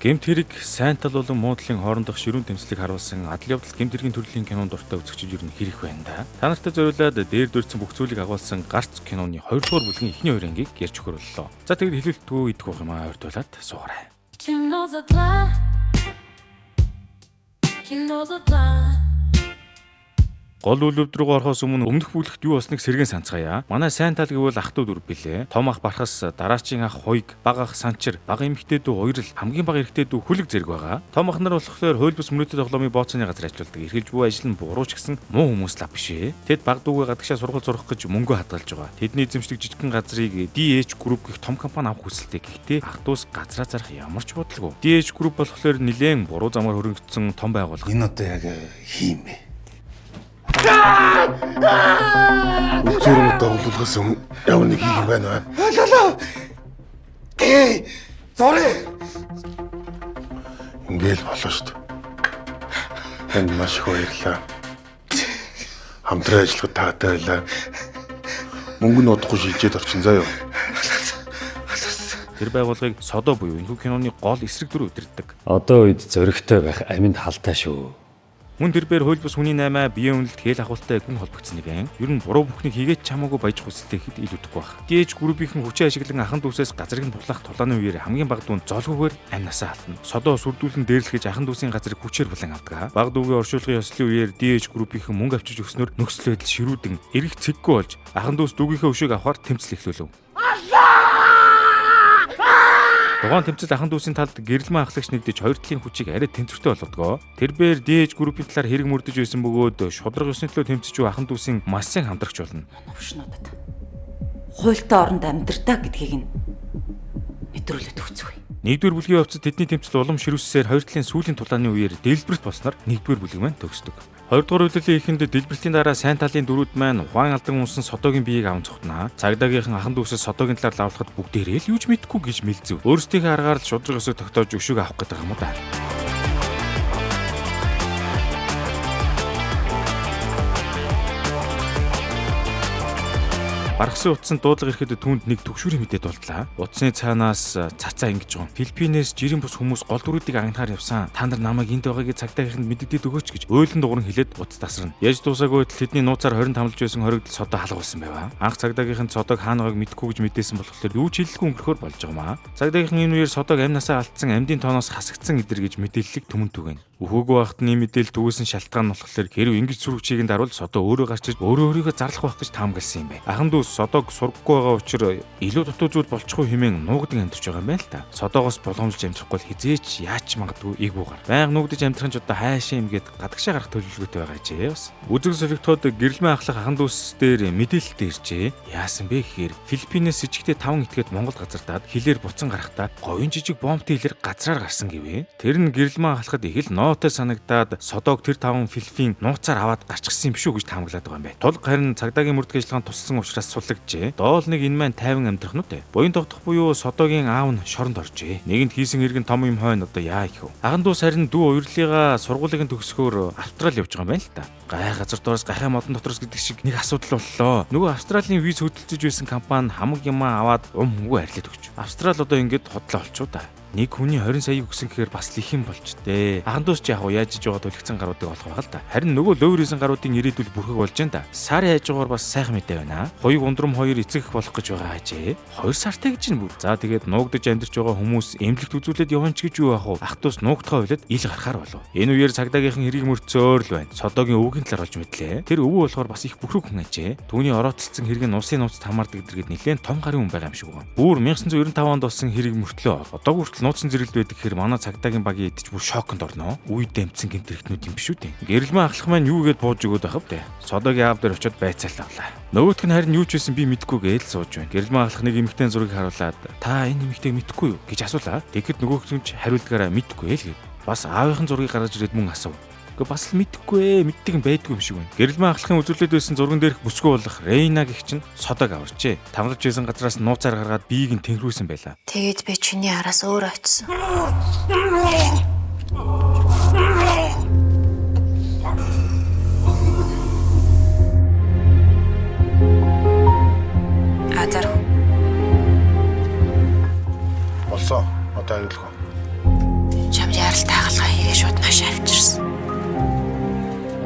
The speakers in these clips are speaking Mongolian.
Гэмт хэрэг сайн тал болон муу талын хоорондох ширүүн тэмцлийг харуулсан адал явдал гэмт хэргийн төрлийн кинонд дуртай үзэгчид ер нь хэрэг байна да. Та нартай зориулаад дээр дурдсан бүх зүйлийг агуулсан Гарц киноны 2 дугаар бүлгийн эхний хоёр ангийг ярьж өгөхөр боллоо. За тэгэд хэлэлтгүй идэх уух юм аа ойртуулад суугаарай. Кино задлаа. Кино задлаа. Гол үйл явдал руу орохоос өмнө өмнөх бүлэгт юу болсныг сэргээн санацгаая. Манай сайн тал гэвэл ах トゥ дүр билээ. Том ах Бархас, дараачийн ах Хуйг, бага ах Санчир, бага эмэгтэй дүү Уярл, хамгийн бага эрэгтэй дүү Хүлэг зэрэг байгаа. Том ах нар болохоор хууль бус мөрөөдөл тоглоомын бооцооны газар ажилладаг. Эрхэлж буй ажил нь буруу ч гэсэн муу хүмүүс лав биш ээ. Тэд бага дүүгээ гадагшаа сургууль сурах гэж мөнгө хадгалж байгаа. Тэдний эзэмшдэг жижигхэн газрыг DH Group гэх том компани авах хүсэлтэй. Гэхдээ ах дүүс газраа зарах ямар ч бодлого. DH Group болохоор нэлээн буруу замаар хөрөнгөцсөн том байгууллага. Энэ одоо яг хийм бэ? Үзүүрмөд дагуулгаас өмнө ямар нэг хийх юм байна уу? Эй! Зурээ! Ингээл болоо шүү дээ. Танд маш их баярлалаа. Хамтран ажиллахад таатай байлаа. Мөнгө нь удахгүй шилжээд орчин заа юу. Тэр байгууллагыг Содо буюу энэхүү киноны гол эсрэг дүр удирддаг. Одоо үед зөрөгтэй байх аминд халтай шүү. Мөн тэр бээр хууль бус хүний наймаа биеийн үнэлэлт хэл ахуултай гүн холбогдсон нэг юм. Ер нь буруу бүхнийг хийгээд ч хамаагүй баяж хүсэлтэй хэд ил үдэхгүй байх. DH Group-ийн хүчээ ашиглан ахан дүүсээс газрыг нь бурлах тулааны үеэр хамгийн бага дүүн золгүйгээр амь насаа алдна. Содоо сүрдүүлэн дээрлэхэж ахан дүүсийн газрыг хүчээр булан авдаг. Бага дүүгийн оршуулгын ёслолын үеэр DH Group-ийн мөнгө авчиж өгснөөр нөхцөл байдал ширүүдэн эргэх цэггүй болж ахан дүүс дүүгийнхээ өшөөг авахар тэмцэл эхлүүлв. Тухайн тэмцэл ахан дүүсийн талд гэрэлмэн ахлагч нэгдэж хоёр талын хүчийг арай тэнцвэртэй болгодог. Тэр бээр DH Group-ийн талаар хэрэг мөрдөж байсан бөгөөд шударга ёсны төлөө тэмцэж буй ахан дүүсийн маш сайн хамтрагч болно. Новшнуудад хуультай оронд амьдртаа гэдгийг нь мэдрүүлээд өгцгөө. Нэгдүгээр бүлгийн явцад тэдний тэмцэл улам ширүүссээр хоёр талын сүүлийн тулааны үеэр дэлбэрт болсноор нэгдүгээр бүлэг маань төгсдөг. Хоёрдугаар үйлрлийн эхэнд дэлбэртийн дараа сайн талын дөрүүд маань ухаан алдан унсан Содогийн биеийг аван цухтана. Цагдаагийнхан ахан дүүсээ Содогийн талаар лавлахад бүгдээрээ л юу ч мэдэхгүй гэж мэлзэв. Өөрсдийнхээ аргаар л шударга ёсыг тогтоож өшөөг авах гэдэг юм уу да. Баргасан утсанд дуудлага ирэхэд түүнд нэг төгшүүрийн мэдээ дултлаа. Утасны цаанаас цацаа ингэж байгаа. Филиппинээс жирийн бус хүмүүс гол дүрүүдийг агнахаар явсан. Та нар намайг энд байгаагийг цагдаагийнханд мэдэгдээд өгөөч гэж уйлан дууран хэлээд утас тасарна. Яаж дуусаагүй байтал тэдний нууцаар 20 тамлаж байсан хоригдол Содоо халгуулсан байваа. Анх цагдаагийнх нь Содоог хаана байгааг мэдэхгүй гэж мэдээсэн болохоор юу ч хэлэлгүй өнгөрөхөөр болж байгаа юм аа. Цагдаагийнхан энэ үеэр Содоог амь насаа алдсан амьдын тооноос хасагдсан эдэр гэж мэдээллийг түмэн түгэнэ. Үхээгүй байхад нь ийм мэдээлэл түгээсэн шалтгаан нь болохоор хэрв ингэж сүрвчийг нь дарвал Содоо өөрөө гарч ирж өөрөө өөрийгөө зарлах байх гэж таамагласан юм байна. Ахан дүүс Содоог сургаггүй байгаа учраас илүү дутуу зүйл болчихгүй хэмээн нуугдан амьдарч байгаа юм байна л та. Содоогоос боломжлж амьдрахгүй бол хизээч яаж ч магадгүй эвгүйгээр. Байнга нуугдаж амьдрах нь ч одоо хайшаа юм гээд гадагшаа гарах төлөвлөгөөтэй байгаа жээ бас. Үзэг солигдоход гэрэлмэн ахлах ахан дүүс дээр мэдээлэлтэй иржээ. Яасан бэ гэхээр Филиппинээс жижигтэй 5 этгээд Монгол газардаад хилээр буцан гарахдаа говийн жижиг бомбтой хилээр газраар гарсан гэвэ. Тэр нь гэрэлмэн ахлахад их л нуутай санагдаад Содоог тэр 5 Филиппин нууцаар аваад гарчихсан юм шүү гэж таамаглаад байгаа юм байна. Тулг харин цагдаагийн мөрдөх ажиллагаанд туссан учраас суллагджээ. Доол нэг энэ маань тайван амьдрах нь үү? Буян тогтох буюу Содогийн аав нь шоронд оржээ. Нэгэнт хийсэн хэрэг нь том юм хойно одоо яа их вэ? Ахан дүүс харин дүү уярлыгаа сургуулийг нь төгсгөөр Австрали явж байгаа юм байна л та. Гай газар доороос гахай модон дотроос гэдэг шиг нэг асуудал боллоо. Нөгөө Австралийн виз хөдөлцөж байсан компани хамаг юмаа аваад ум хөнгөө арилаад өгч. Австрал одоо ингэж хотлоо олчуу да. Нэг хүний 20 саяыг өгсөн гэхээр бас л их юм болж дээ. Ахан дүүс ч яг уу яаж иж байгаа төлөгцөн гаруудыг олох байх л да. Харин нөгөө лөөр исэн гаруудын ирээдүйд бүрхэг болж энэ да. Сар хажуугаар бас сайхан мэдээ байна. Хоёуг ундрам хоёр эцэг их болох гэж байгаа ажээ. 2 сартай гэж нь бүр. За тэгээд нуугдаж амьдарч байгаа хүмүүс эмнэлэгт үзүүлээд явна ч гэж юу яах вэ? Ах дүүс нуугдахаа болоод ил гарахаар болов. Энэ үеэр цагдаагийнхан хэргийг мөрдсөөр л байна. Содогийн өвөгийн талаар олж мэдлээ. Тэр өвөө болохоор бас их бүхрэг хүн ажээ. Түүний орооцолцсон хэрэг нь улсын нууцд хамаардаг гэдэргээд нэлээд том гарын хүн байгаа юм шиг байна. Бүр 1995 онд болсон хэрэг мөртлөө одоо хүртэл нууцсан зэрэглэл байдаг гэхээр манай цагдаагийн багийн идэж бүр шоконд орно. Үе дэмцэн гэмт хэрэгтнүүд юм биш үү дээ. Гэрэлмэн ахлах маань юу гээд бууж өгөөд байх вэ? Содогийн аав дээр очиод байцаал авлаа. Нөгөөх нь харин юу ч байсан би мэдэхгүй гээл сууж байна. Гэрэлмэн ахлах нэг эмэгтэйн зургийг харуулад та энэ эмэгтэйг мэдэхгүй юу гэж асуулаа. Тэгэхэд нөгөөх нь ч хариулдгаараа мэдэхгүй л гэв. Бас аавынхын зургийг гаргаж ирээд мөн асуув. Гэхдээ бас л мэдэхгүй ээ, мэддэг юм байдгүй юм шиг байна. Гэрэлмэн ахлахын үзүүлээд байсан зурган дээрх бүсгүй болох Рейна гэх чинь Содоог аварчээ. Тамлаж байсан газраас нууцаар гаргаад биеийг нь тэнхрүүлсэн байлаа. Тэгээд би чиний араас өөр очсон. Азар Болсон. Одоо аюулгүй. Худал дагалгаа хийгээ шууд нааш авчирсан.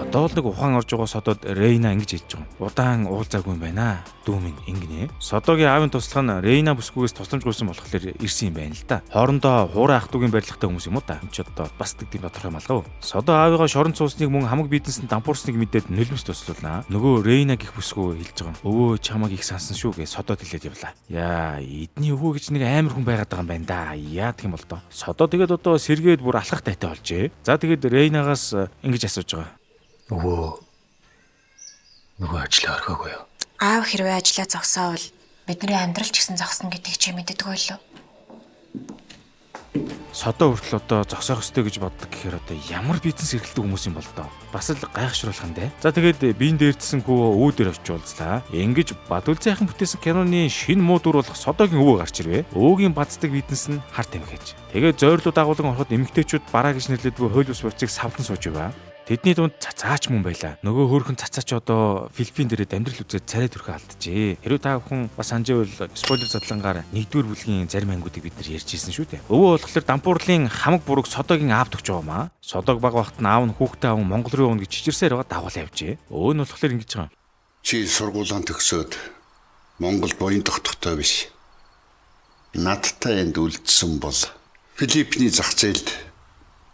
Одоо л нэг ухаан орж байгаа Содод Рейна ингэж хэлж байгаа юм. Удаан уулзаагүй юм байна. Дүү минь ингэнэ. Содогийн аавын туслах нь Рейна бүсгүйгээс тусламж гуйсан болохоор ирсэн юм байна л да. Хоорондоо хуурай ах дүүгийн барилгатай хүмүүс юм уу да. Энд ч одоо бас тэгдэм тодорхой малгав. Содо аавыгаа шорон цуусныг мөн хамаг бизнесэнд дампуурсныг мэдээд нулимс туслуулнаа. Нөгөө Рейна гих бүсгүй хэлж байгаа юм. Өвөө чамайг их сансан шүү гэж Содод хэлээд явлаа. Яа, эдний өвөө гэж нэг амар хүн байгаад байгаа юм байна да. Яадаг юм бол доо. Содо тэгээд одоо сэргээд бүр алхах тайтай болжээ. За тэгээд Рейнагаас ингэж асууж байгаа. Өвөө нөгөө ажлаа орхиогүй юу? Аав хэрвээ ажлаа зогсоовол бидний амьдрал ч гэсэн зогсно гэдгийг чи мэддэг байлоо. Содоо хүртэл одоо зогсоох ёстой гэж боддог гэхээр одоо ямар бизнес эрхэлдэг хүмүүс юм бол доо. Бас л гайхшруулах юм дээ. За тэгээд биен дээрдсэн хүү өвөө дээр очиж уулзлаа. Ингэж Бадүлзайхан бүтээсэн киноны шинэ муу дүр болох Содогийн өвөө гарч ирвэ. Өвөөгийн баздаг бизнес нь хар тамхиж. Тэгээд зойрлуу дагуулan ороход эмэгтэйчүүд бараа гэж нэрлэдэг хууль бус бурцыг савдан сууж байв. Тэдний дунд цацаач мөн байла. Нөгөө хөөрхөн цацаач одоо Филиппин дээрээ амьдрал үзээд царай төрхөө алджээ. Хэрвээ та бүхэн бас санджээвэл спойлер задлангаар 1-р бүлгийн зарим ангиудыг бид нар ярьж ирсэн шүү дээ. Өвөө болохоор дампуурлын хамаг бурууг Содогийн аавд өгч байгаа маа. Содог баг багт нь аав нь хүүхдээ аван Монгол руу явна гэж чичирсээр байгаа дагуул явжээ. Өвөө нь болохоор ингэж байгаа. Чи сургуулаан төгсөөд Монгол буян тогтохтой биш. Надтай энд үлдсэн бол Филиппиний зах зээлд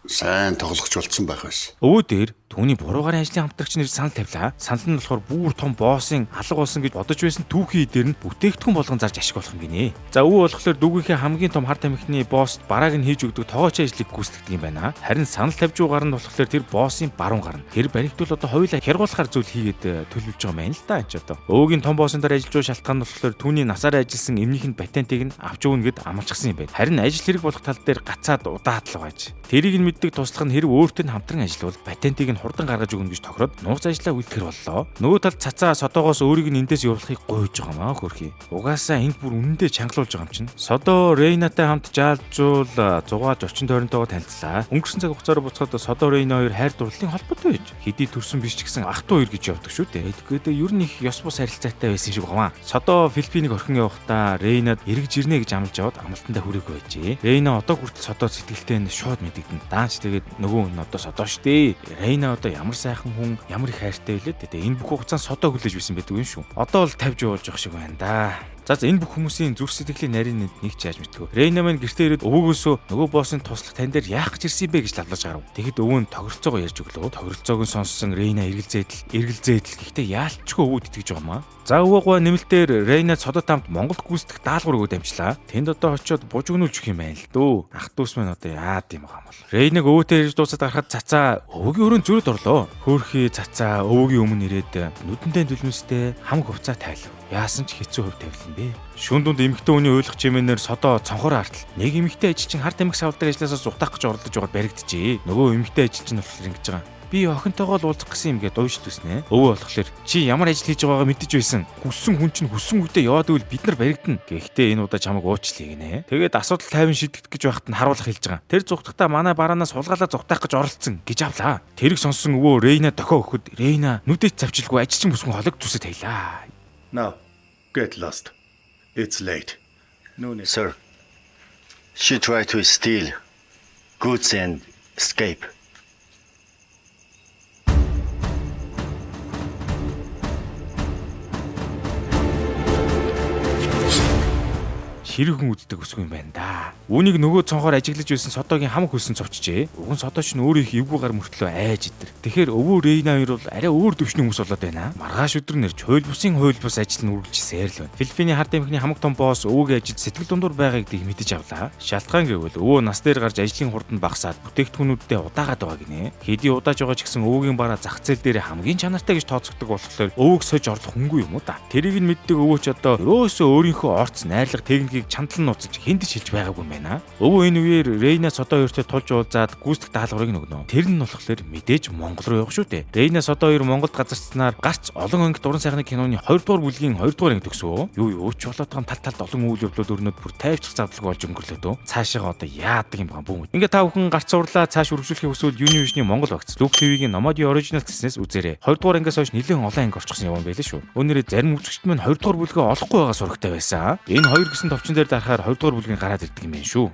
сайн тоглогч болсон байх байсан. Өвөө дээр түүний буруу гарын ажлын хамтрагч нэр санал тавилаа. Санал нь болохоор бүр том боссын алга болсон гэж бодож байсан түүхийн дээр нь бүтээгдэхүүн болгон зарж ашиг болох юм гинэ. За өвөө болохоор дүүгийнхээ хамгийн том хар тамхины босст барааг нь хийж өгдөг тоогооч ажлыг гүйцэтгэдэг юм байна. Харин санал тавьж байгаа нь болохоор тэр боссын баруун гар нь. Тэр баригдвал одоо хоёулаа хяргуулахар зүйл хийгээд төлөвлөж байгаа юм байна л да энэ ч одоо. Өвөөгийн том боссын дээр ажиллаж буй шалтгаан нь болохоор түүний насаараа ажилласан эмнийх нь патентыг нь авч өгнө гэд амлчихсан юм байна. Харин ажил хэрэг болох тал дээр гацаад удаад л байж. Тэрийг нь мэддэг туслах нь хэрв өөртөө нь хамтран ажиллавал патентыг нь хурдан гаргаж өгнө гэж тохироод нууц ажлаа үлдэхэр боллоо. Нөгөө талд цацаа Содоогоос өөрийг нь эндээс явуулахыг гуйж байгаа маа хөрхий. Угаасаа энд бүр үнэндээ чангалуулж байгаа юм чинь. Содо Рейнатай хамт жаалжуул зугааж орчин тойронтойгоо танилцлаа. Өнгөрсөн цаг хугацаар буцахад Содо Рейна хоёр хайр дурлалын холбоотой байж. Хэдий төрсөн биш ч гэсэн ах トゥ хоёр гэж явдаг шүү дээ. Тэгээд ер нь их ёс бус харилцаатай байсан шиг байна. Содо Филиппинийг орхин явахдаа Рейнад эргэж ирнэ гэж амлаж яваад амлалтандаа хүрээгүй байжээ. Рейна одоо хүртэл Содо сэтгэлтэй нь шууд мэдэгдэнэ. Даанч тэгээд нөгөө нь одоо Содо штэ. Рейна одоо ямар сайхан хүн, ямар их хайртай байлээ. Тэгээ энэ бүх хугацаанд Содо хүлээж байсан байдаг юм шүү. Одоо л тавьж явуулж явах шиг байна да. За энэ бүх хүмүүсийн зүрх сэтгэлийн нарийн нэнд нэг ч яаж мэдтгүү. Рейна маань гэртээ ирээд өвөөгөөсөө нөгөө боссын туслах тань дээр яах гэж ирсэн бэ гэж лавлаж гарав. Тэгэхэд өвөө нь тохиролцоогоо ярьж өглөө. Тохиролцоог нь сонссон Рейна эргэлзээдэл гэхдээ яалчгүй өвөөд итгэж байгаа маа. За өвөөгөө нэмэлтээр Рейна Содод хамт Монголд гүйцэтгэх даалгавар өгөөд амжлаа. Тэнд одоо очиод бужигнуулж өгөх юм байна л дөө. Ах дүүс маань одоо яад юм байгаа юм бол. Рейнаг өвөөтэй ирж дуусаад гарахад цацаа өвөгийн өрөөнд зүрд орлоо. Хөөхий цацаа өвөөгийн өмнө ирээд нүдэндээ дүлмэстэй хамаг хувцаа тайлав. Яасан ч хэцүү хөв тавилан бэ. Шүн дунд эмэгтэй хүний уйлах чимээнээр Содо цонхоор артал. Нэг эмэгтэй ажилчин хар тамхи савладаг ажлаасаа зугатаах гэж оролдож байгаад баригджээ. Нөгөө эмэгтэй ажилчин болохоор ингэж байгаа. Би охинтойгоо л уулзах гэсэн юм гээд дуйж төснэ. Өвөө болохоор чи ямар ажил хийж байгаагаа мэдэж байсан. Хүссэн хүн чинь хүссэн үедээ яваад ивэл бид нар баригдана. Гэхдээ энэ удаа чамайг уучлая гинэ. Тэгээд асуудал тайван шийдэгдэх гэж байхад нь харуулах хэлж байгаа. Тэр зугтахтаа манай бараанаас хулгайлаа зугтаах гэж оролцсон гэж авлаа. Тэрийг сонссон өвөө Рейна дохио өгөхөд Рейна нүдэж завчилгүй ажилчин бүсгүн холог зүсэд таялаа. Now, get lost. It's late. No need. Sir, she tried to steal goods and escape. Хэрэг хүн үздэг өсгөн юм байна да. Үүнийг нөгөө цонхоор ажиглаж байсан Содогийн хамаг хөлсөн цовчжээ. Уг нь Содо ч өөрөө их эвгүй гар мөртлөө айж идэр. Тэгэхээр өвөө Рейна хоёр бол арай өөр төвшний хүмүүс болоод байна. Маргааш өдөр нэрч хууль бусын хууль бус ажил нь үргэлжсээр л байна. Филиппиний хар тамхины хамаг том босс өвөөгийн ажилд сэтгэл дундуур байгаа гэдгийг мэдэж авлаа. Шалтгаан гэвэл өвөө нас дээр гарч ажлын хурд нь багасаад бүтээгдэхүүнүүддээ удаагаад байгаа гинэ. Хэдий удааж байгаа ч гэсэн өвөөгийн бараа зах зээл дээр хамгийн чанартай гэж тооцогддог болохоор өвөөг сойж орлох хүнгүй юм уу да. Тэрийг нь мэддэг өвөө ч одоо ерөөсөө өөрийнхөө орц найрлага техникийг чандлан нууцж хүнд ч хэлж байгаагүй юм байна. Өвөө энэ үеэр Рейна Содо хоёртой тулж уулзаад гүйцэтгэх даалгаврыг нөгнө. Тэр нь болохоор мэдээж Монгол руу явах шүү дээ. Рейна Содо хоёр Монголд газарчснаар гарц олон ангит уран сайхны киноны 2 дугаар бүлгийн 2 дугаар анги төгсөө. Юу ч болоод байгаа тал талд олон үйл явдлууд өрнөд бүр тайвчих задлаг болж өнгөрлөө дөө. Цаашаага одоо яадаг юм байгаа бүүм. Ингээ та бүхэн гарц сурлаа цааш үргэлжлүүлэхийг хүсвэл Univision-ийн Монгол багц Look TV-гийн Nomadi Original цэснээс үзээрэй. 2 дугаар ангиас хойш нэлээд олон анги орчихсон юм байлээ шүү. Өнөөдөр зарим үзэгчд маань 2 дугаар бүлгээ олохгүй байгаа сурагтай байсан. Энэ хоёр гэсэн товчон дээр дарахаар 2 дугаар бүлгийн гараад ирдэг юм байна шүү.